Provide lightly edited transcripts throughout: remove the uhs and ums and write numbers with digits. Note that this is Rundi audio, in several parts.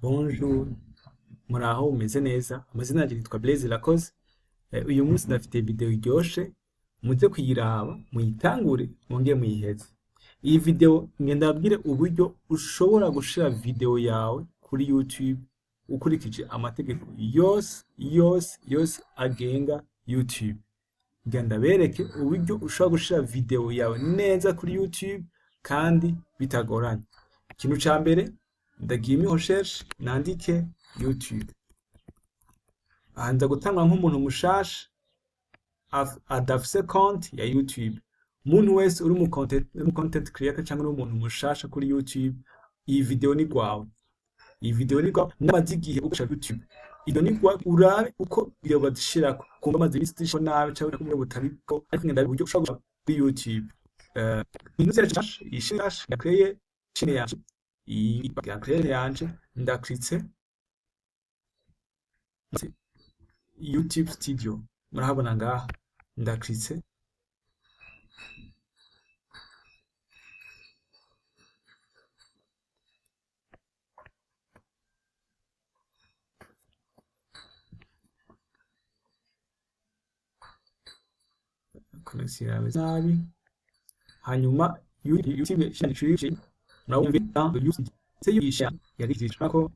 Bonjour, muraho mumeze neza, amazina yanje nitwa Blaise Irakoze. Uyu munsi ndafite video iryoshe, muze kuyiraba, muyitangure, mwongere muyiheze. Iyi video ngenda ndababwire uburyo ushobora gushira video yawe kuri YouTube ukurikije amategeko yose yose yose agenga YouTube. Ngira ndabereke uburyo ushobora gushira video yawe neza kuri YouTube kandi bitagoranye. Ikintu ca mbere, ndagiye muri recherche nandike YouTube. Aha nza gutangura nk'umuntu mushasha adafise konti ya YouTube. Umuntu wese uri mu content creator cyangwa uri umuntu mushasha kuri YouTube, iyi video ni gwawe. Iyi video ni gwawe n'amaze igihe ukoresha YouTube. Iyo ni gwawe, urabe uko video bazishirako. Kumva amaze iminsi zishirako nabi cyangwa kumwe butariko, ariko ngenda uburyo ushobora gushira kuri YouTube. Ibintu vyose iyi chaîne yakreye chaîne yanje, iyi yakreye yanje, ndakritse YouTube Studio, murahabona ngaha, ndakritse. Connexion yawe nabi, hanyuma YouTube chaîne murabumva YouTube se yisha yarigishwa ko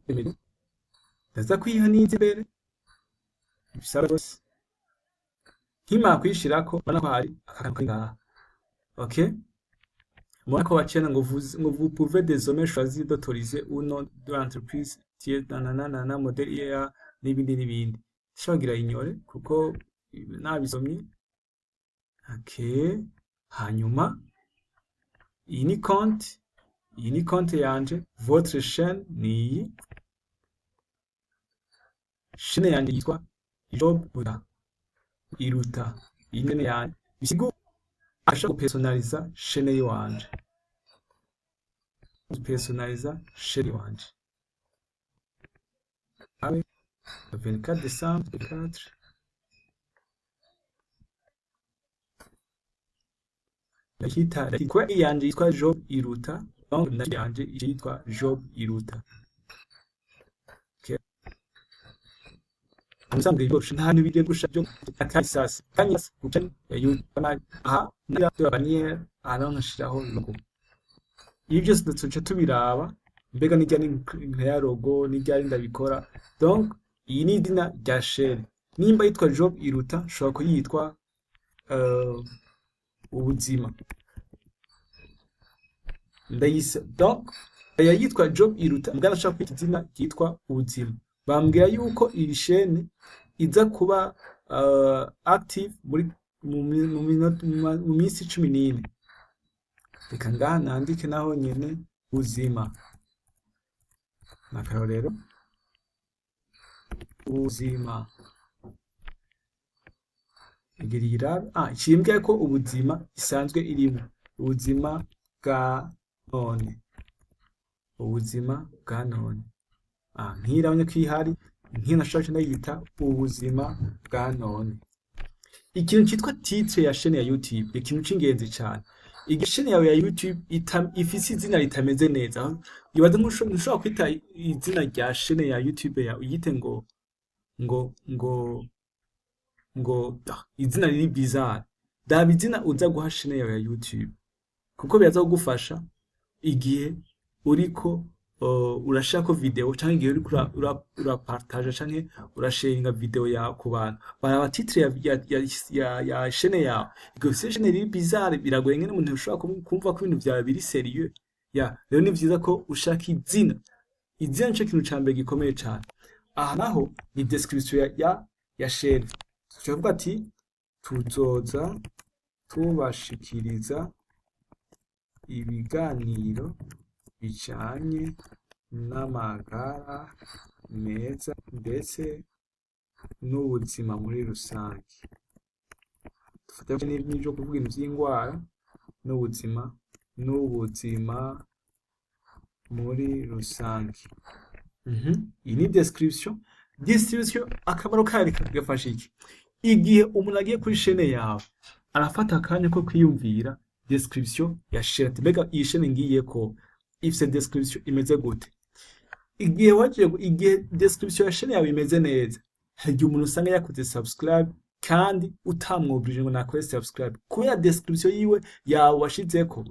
ndaza kwiha n'izi imbere bisaba rwose nkimara kuyishirako, urabona ko hari akantu kari ngaha. Okay, murabona ko bacena ngo vous pouvez désormais choisir d'autoriser ou non de l'entreprise tiers nanana modèle IA n'ibindi n'ibindi. Nshobora kugira ignore kuko nabisomye. Okay, hanyuma iyi ni konti yanje, votre chaîne ni iyi chaîne yanje yitwa Job Buda Iruta. Iyi ni yanje, bisigura ashaka gupersonaliza chaîne yiwanje, gupersonaliza chaîne yiwanje abe 24 décembre 24 ndakita kuba iyanje yitwa Job Iruta, donc na yanje yitwa Job Iruta. Okay, musanzwe byose nta bintu bigiye gusha byo akasasi kanyas guca ya YouTube aha na bannière, aha naho nkashiraho logo. Ibi byose duca tubiraba, mbega nijya ni ya logo nijya ndabikora. Donc iyi ni izina rya chaîne, nimba yitwa Job Iruta nshobora kuyitwa ubuzima, ndayise. Donc aya yitwa Job Iruta, mbwa nashaka kwita izina ryitwa ubuzima. Bambwira yuko iyi chaîne iza kuba active muri mu minsi 14. Reka ngaha nandike naho nyene ubuzima, n'akarorero, ubuzima igira irabe cimbwa ko ubuzima isanzwe irimo ubuzima bwa none, ubuzima bwa none. Nkirabonye ko ihari, nkino nashaka ndayita ubuzima bwa none. Ikintu citwa titre ya chaîne ya YouTube, ikintu c'ingenzi cane. Igihe chaîne yawe ya YouTube ifise izina ritameze neza, ibaze ntushobora kwita izina rya chaîne ya YouTube yawe uyite ngo izina riri bizarre. Daba izina uza guha chaîne yawe ya YouTube, kuko biraza kugufasha igihe uriko urashirako video canke igihe uriko urapartage canke urasharinga video yawe ku bantu, baraba titre ya chaîne yawe. Igihe ufise chaîne iri bizarre, biragoye ngene umuntu ashobora kumva ko ibintu vyawe biri sérieux. Ya rero ni vyiza ko ushaka izina. Izina nico kintu ca mbere gikomeye cane. Aha naho ni description ya chaîne. Turavuga ati tuzoza tubashikiriza ibiganiro bijanye n'amagara meza ndetse n'ubuzima muri rusange. Dufate n'ivyo kuvuga ibintu vy'ingwara n'ubuzima muri rusange. Iyi ni description. Description akamaro kayo gafasha iki? Igihe umuntu agiye kuri chaîne yawe, arafata akanya ko kwiyumvira description ya chaîne, ati mbega iyi chaîne ngiyeko ifise description imeze gute? Igihe wagiye, igihe description ya chaîne yawe imeze neza, hari igihe umuntu usanga yakoze subscribe kandi utamwobrije ngo nakore subscribe, kubera description yiwe yawe washizeko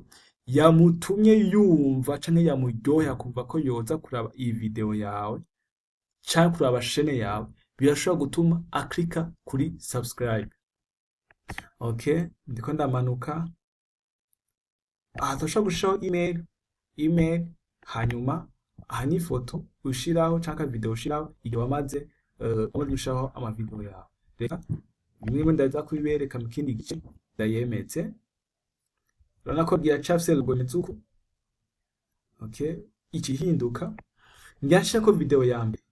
yamutumye yumva canke yamuryoheye, akumva ko yoza kuraba iyi video yawe canke kuraba chaîne yawe. Birashobora gutuma aklika kuri subscribe. Okay, ndiko ndamanuka. Aha turashobora gushiraho email. Hanyuma aha ni ifoto ushiraho canke video ushiraho igihe wamaze gushiraho amavideo yawe. Reka bimwe ndaza kubibereka mu kindi gice. Ndayemetse, urabona ko giracafise logo imeze uku. Okay, ikihinduka, ngira video ya mbere.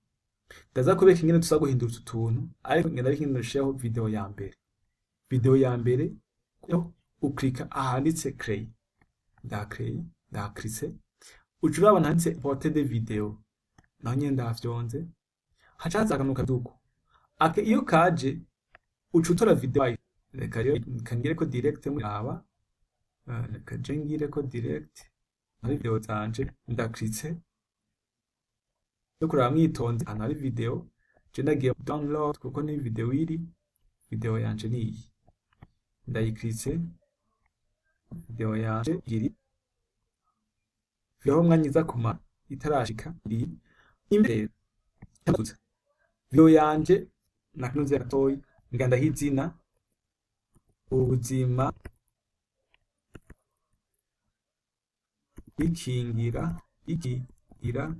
Ndaza kubereka ingene tuza guhindura utu tuntu, ariko ngenda ariko ingene dushiraho video ya mbere. Video ya mbere uklika ahanditse créer. Ndacreye, ndakritse. Uca urabona handitse importer des vidéos, naho nyene ndafyonze, haca haza akantu kaduko ake. Iyo kaje uca utora video wayo. Reka rero kangireko direct muraba. Reka je ngireko direct muri video zanje. Ndakritse no kuraba mwitonze ahantu hari video. Je ndagiye download kuko ni video iri, video yanje niyi. Ndayikritse, video yanje iri video umwanya iza kumara itarashika iri imbere. Video yanje nakanuze gatoyi, ngandaho izina ubuzima ikingira ikingira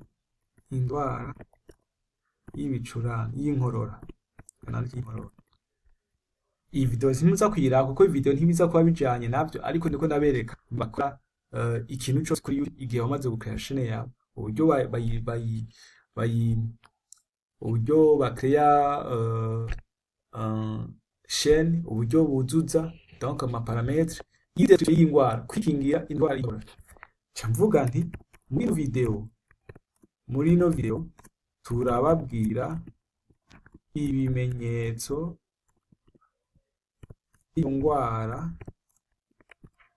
indwara y'ibicurane, y'inkorora, y'inkorora. Iyi video simuza kuyiraba kuko video ntibiza kuba bijanye navyo, ariko ndiko ndabereka bakora ikintu cose kuri YouTube igihe wamaze gukora chaîne yawe, uburyo bayi bayi bayi uburyo bakreya chaîne, uburyo buzuza donc ama paramètres y'indwara, kwikingira indwara y'inkorora. Ca mvuga nti muri ino video turababwira ibimenyetso by'iyo ndwara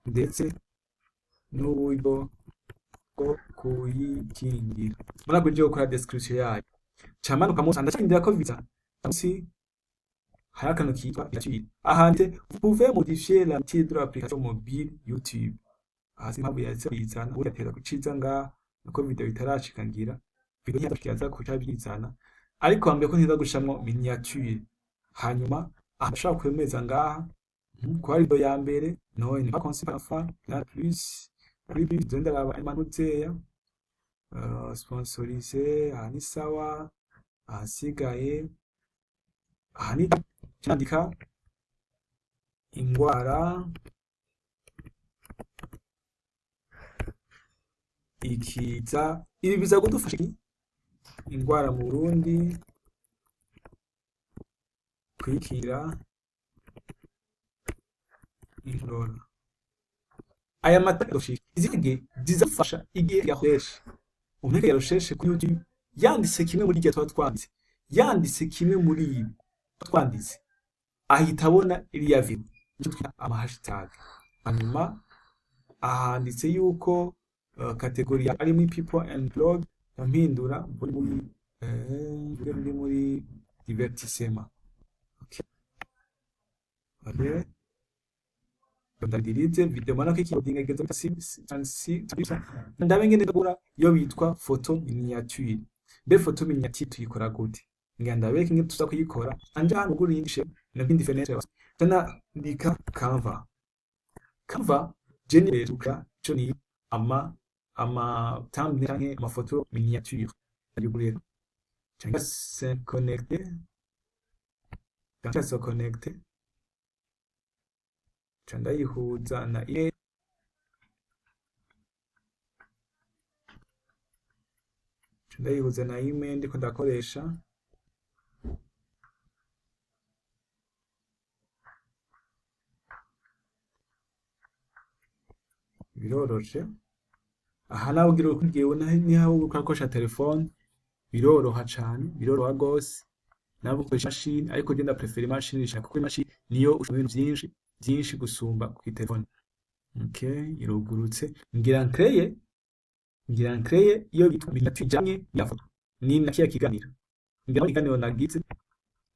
ndetse n'uburyo bwo kuyikingira. Murabwo nje gukora description yayo, ca manuka munsi, ndacindira ko visa munsi hari akantu kitwa gratuit. Ahandi vous pouvez modifier la titre de l'application mobile YouTube. Hasi impamvu yahise kuyizana, ubundi atera kuciza ngaha nuko video itarashika. Ngira video ntiyashika kuca bizana, ariko bambwiye ko ntiza gushiramwo miniature. Hanyuma aha ashobora kwemeza ngaha ko ari video ya mbere. No ni pas conçu par enfant na plus plus plus. Ndaraba imanuzeya sponsorisé. Aha ni sawa. Ahasigaye aha ni cyandika ingwara ikiza. Ibi biza kudufasha iki? Ingwara mu Burundi, kwikira inkorora. Aya matara izige zizafasha igihe yakoresha umuntu yarusheshe kuri YouTube, yanditse kimwe muri iryo tuba twanditse, yanditse kimwe muri ibi twanditse, ahita abona iriya video, icyo twita ama hashtag. Hanyuma ahanditse yuko catégorie ari muri people and blog, mpindura muri divertissement. Okay. Okay. Ndadirize video, mana ko ikidinga igeze ndabe ngene ndagura iyo bitwa photo miniature. Mbe photo miniature tuyikora gute? Ngira ndabereke ingene tuza kuyikora. Anje hano ugura iyindi chaîne na indi fenêtre, tana ndika Canva. Canva generate ico ni ama thumbnail canke amafoto miniature. Ndayugurira canke se connecter, canke se connecter, ca ndayihuza na email, ca ndayihuza na email ndiko ndakoresha. Biroroshe. Aha nawe ugira ukubwiwe niho uriko urakoresha telefone, biroroha cane, biroroha gose. Nawe ukoresha imashini, ariko je ndaprefera imashini cane kuko imashini niyo ushobora ibintu vyinshi vyinshi gusumba kw'itelefone. Okay, irugurutse. Ngira ncreye iyo bitwa miniature ijanye na foto. Ni na kiya kiganiro ngira ikiganiro nagize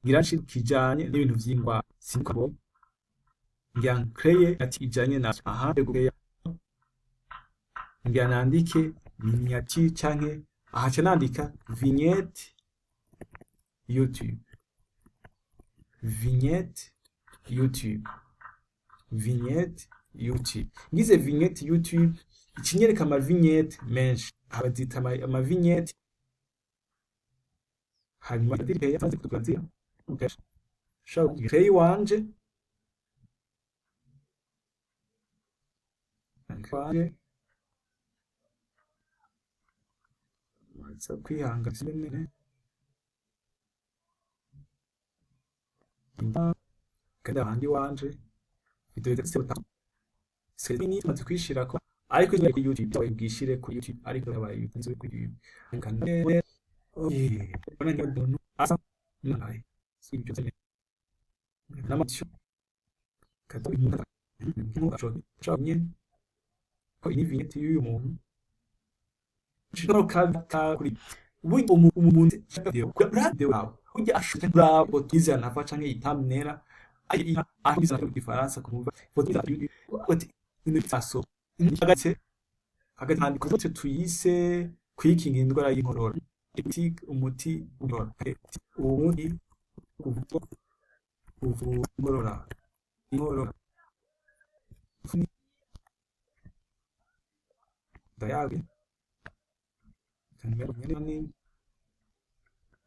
ngira kijanye n'ibintu vy'ingwara, sinko ngira nkreye ati ijanye na aha ngira nandike miniature canke aha ca nandika vignette YouTube, vignette YouTube, vignette YouTube. Ngize vignette YouTube ikinyereka ama vignette menshi, aha bazita ama vignette. Hanyuma ushobora wanje maza kwihanga kandi ahandi wanje video maze kwishirako, ariko kuri YouTube bwishire kuri YouTube, ariko yabaye YouTube kuri YouTube kandi asa naye sibyo ko iyi vignette y'uyu muntu kuri umuntu video ujya ashobora foto nafa canke itamnera ahiza mu gifaransa kumva foto ati infaso hagati hagati handiko tuyise kwikinga indwara y'inkorora, umuti inkorora, umuti uvura inkorora, inkorora ndayage.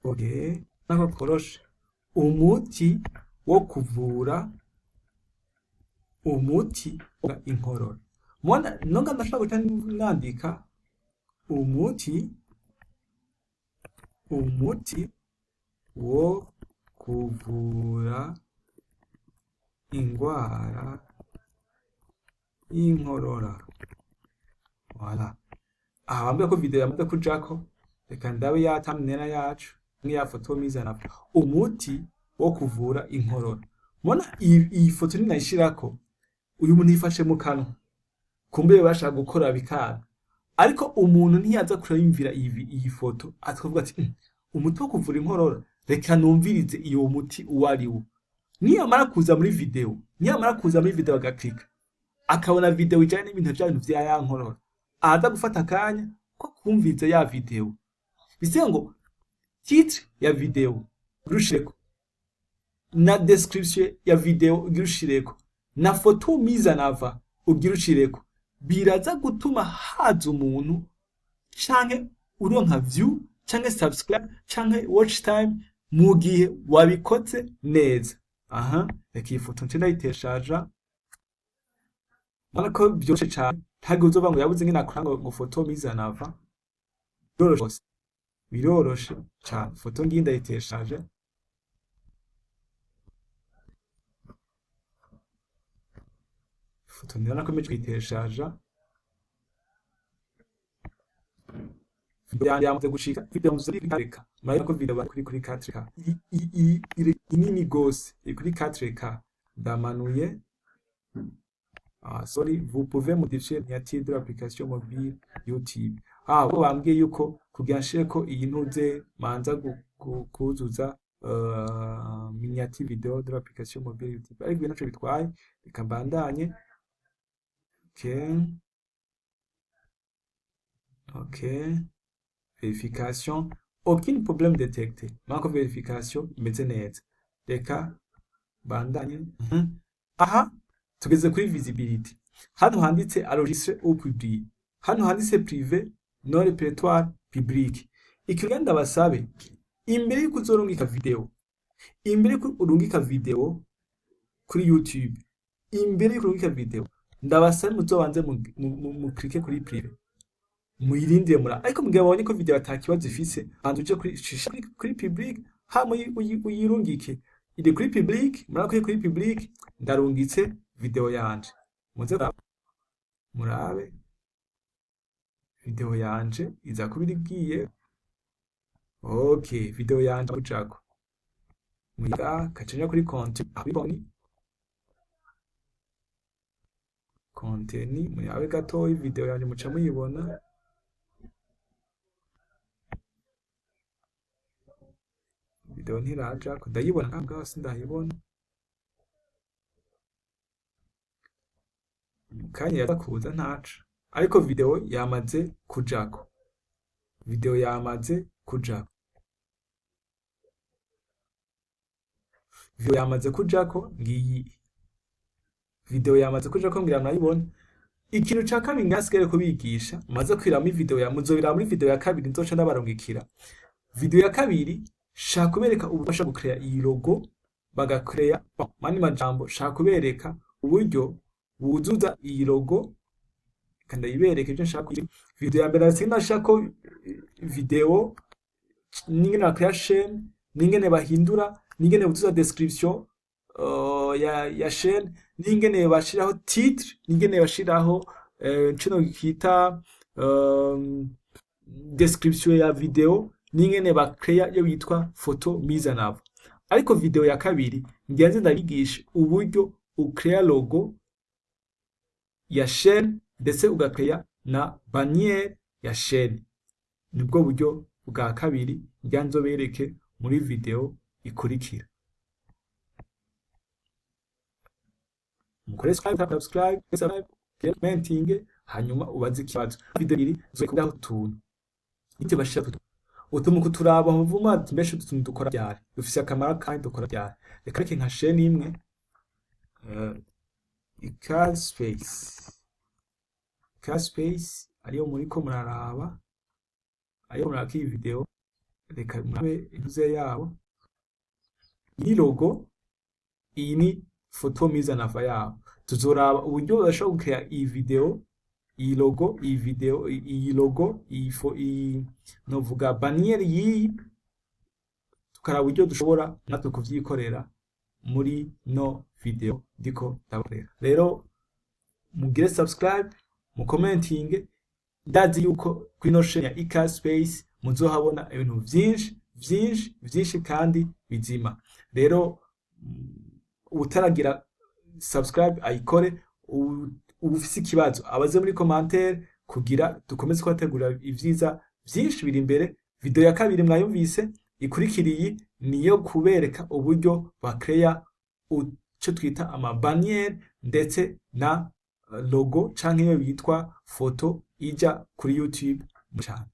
Okay, nako koroshe umuti wo kuvura umuti inkorora. Mwana nonga ndashobora guca nandika umuti wo kuvura ingwara y'inkorora. Voilà. Aha bambwiye ko video yamaze kujako, reka ndabe ya thumbnail yacu n'iya foto mise en avant. Umuti wo kuvura inkorora. Mubona iyi foto ninayishirako, uyu muntu yifashe mu kanwa, kumbe bashaka gukora bikanga, ariko umuntu ntiyaza kurayumvira iyi foto akavuga ati umuti wo kuvura inkorora, reka numvirize iyo muti uwo ari wo. Niyamara kuza muri video, agakika akabona video ijanye n'ibintu vya bintu vya ya nkorora, aza gufata akanya ko kumviriza ya video. Bise ngo titre ya video urushireko, na description ya video ugirushireko, na photo mise en avant ugirushireko, biraza gutuma haza umuntu canke uronka view canke subscribe canke watch time mu gihe wabikoze neza. Aha reka iyi foto nce ndayiteshaja, mbona ko vyoroshe cane, ntabwo uzovuga ngo yabuze ingene akora ngo photo mise en avant. Biroroshe, biroroshe cane. Foto ngiyi ndayiteshaje, foto ndabona ko imeje kuyiteshaja, yamaze gushika video muzirika. Murabona ko video kuri 4K iri nini gose, iri kuri 4K. Ndamanuye. Ah, sorry, vous pouvez modifier miniature de l'application mobile YouTube. Ah, bo bambwiye yuko kugira nshireko iyi ntuze manza kuzuza miniature video de l'application mobile YouTube, ariko ibintu ntaco bitwaye, reka mbandanye. Okay, okay, verification, aucun problème détecté. Manque verification imeze neza, reka mbandanye. Aha tugeze kuri visibility. Hano handitse enregistré ou publié, hano handitse privé non répertoire public. Ikintu ndabasabe, imbere yuko uzorungika video, imbere yuko urungika video kuri YouTube, imbere yuko urungika video ndabasabe muzobanze mu clique kuri privé, muyirindire mura. Ariko mugihe babonye ko video atakibazo ifise, banza uje kuri public, hama uyirungike. Iri kuri public, murakwiye kuri public, ndarungitse video yanje. Muze murabe video yanje iza kuba irigiye. Okay, video yanje kujako muyiga kacenya kuri konti abiboni konteni, murabe gatoyi video yanje muca muyibona. Video ntirajako, ndayibona ngaho, sindayibona. Kanya yaza kuza ntaco, ariko video yamaze kujako. Video yamaze kujako. Video yamaze kujako, ngiyi. Video yamaze kujako, ngira murayibona. Ikintu ca kabiri ngasigaye kubigisha, maze kwiramo video ya muzobira muri video ya kabiri nzoca ndabarungikira. Video ya kabiri shaka kubereka uburyo bashobora gucrea iyi logo, bagacrea mani majambo, shaka kubereka uburyo wuzuza iyi logo. Reka ndayibereke ibyo nshaka. Video ya mbere sinashaka ko video n'ingene bakrea chaîne, n'ingene bahindura, n'ingene buzuza description ya chaîne, n'ingene bashiraho titre, n'ingene bashiraho kino kita description ya video, n'ingene bakrea iyo bitwa photo mise en avant. Ariko video ya kabiri ngira nze ndabigisha uburyo ukrea logo ya chaîne, ndetse ugakrea na bannière ya chaîne. Nibwo buryo bwa kabiri ngira nzobereke muri video ikurikira. Mukore subscribe, commenting, hanyuma ubaze ikibazo. Video ibiri zokuraho utuntu ite bashira utumu kuturaba muvuma ati mbeshe utuntu dukora byari dufise akamaro kandi dukora byari. Reka reke nka chaîne imwe, Ikaze Space ariyo muriko muraraba, ariyo muraraba iyi video. Reka murabe intuze yabo. Iyi logo, iyi ni photo mise en avant yabo. Tuzoraba uburyo bashobora gukrea iyi video, iyi logo, iyi video, iyi logo, iyi iyi novuga bannière yiyi, tukaraba uburyo dushobora natwe kuvyikorera muri no video ndiko ndabakorera. Rero mugire subscribe, mu commenting. Ndazi yuko kuri no chaîne ya Ikaze Space muzohabona ibintu vyinshi vyinshi vyinshi kandi bizima. Rero utaragira subscribe ayikore, ufise ikibazo abaze muri commentaire kugira dukomeze kubategurira ivyiza vyinshi biri imbere. Video ya kabiri mwayumvise ikurikiriye niyo kubereka uburyo bakreya ico twita ama bannière ndetse na logo canke iyo bitwa photo ija kuri YouTube cyane.